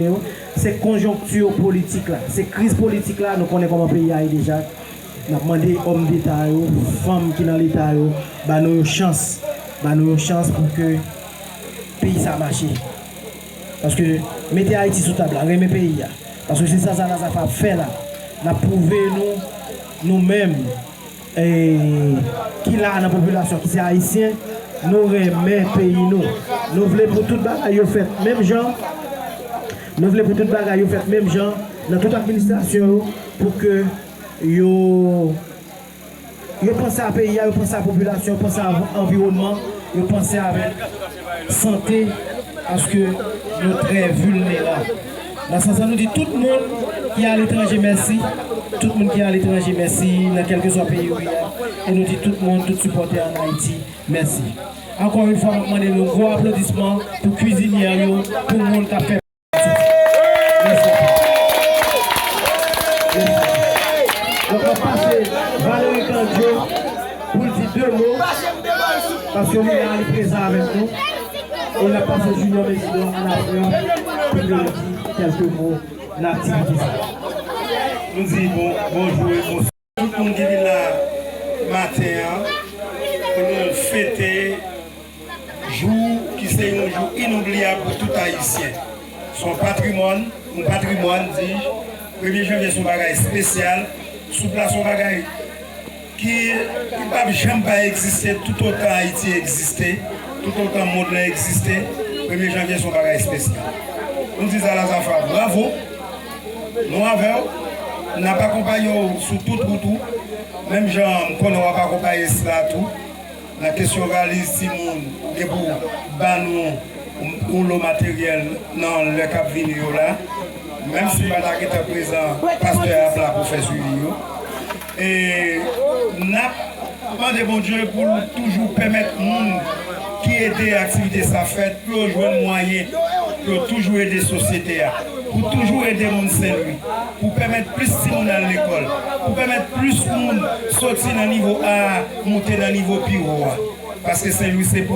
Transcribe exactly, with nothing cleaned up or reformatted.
yo, se konjonkti politik la, se kriz politik la, nou konnen kòman peyi a ye deja. N ap mande òm deta yo, fanm ki nan leta yo, ba nou yon chans, ba nou yon chans pou ke peyi sa mache. Paske mete Ayiti sou tab la, renmen peyi a. Paske se sa Zalazafa ap fè la. N ap pwouve nou, nou menm, e, ki la nan popilasyon, ki se Ayisyen, nou renmen peyi nou. Nou vle pou tout bagay yo fèt menm jan. Nou vle pou tout bagay yo fèt menm jan nan tout administrasyon yo, pou ke yo, yo panse a peyi a, yo panse a popilasyon, yo panse a anviwònman, yo panse avèk sante, paske nou trè vilnerab. Nan sans sa, nou di tout moun ki aletranje mèsi, tout moun ki aletranje mèsi, nan kèlkeswa peyi ou ye a, e nou di tout moun, tout sipòtè ann Ayiti, mèsi. Ankò yon fwa, m ap mande nou gwo aplodisman pou kwizinyè yo, pou moun k ap fè Mèsi. Mèsi. Donk, m ap pase Valery Candio pou l di de mo, paske li la, li prezan avèk nou. E n ap pase Junior Mésidor, Anna Fleur, pou yo di kèlke mo nan aktivite sa. Nou di bon, bonjou e bonswa tout moun ki vin la maten an pou nou fete jou ki se yon jou inoubliyab pou tout Ayisyen. Se yon patrimòn, yon patrimòn, di, premye janvye se yon bagay espesyal, sou plas yon bagay ki, ki p ap janm pa egziste toutotan Ayiti egziste, toutotan mond lan egziste, premye janvye se yon bagay espesyal. Nou di Zalazafa bravo, nou avè w, n ap akonpaye w sou tout wout ou, menm jan m konnen w ap akonpaye sila tou. Nan kesyon valiz timoun, ou gen pou ba nou yon lo materyèl nan lè k ap vini yo la. Menm si m pa ta gentan prezan, pastè ap la pou fè swivi yo. E n ap mande Bondye pou l toujou pèmèt moun ki ede aktivite sa fèt, pou yo jwenn mwayen, pou yo toujou ede sosyete a, pou toujou ede moun Senlwi, pou pèmèt plis timoun al lekòl, pou pèmèt plis moun soti nan nivo A a, moute nan nivo pi wo a. Paske Senlwi se pou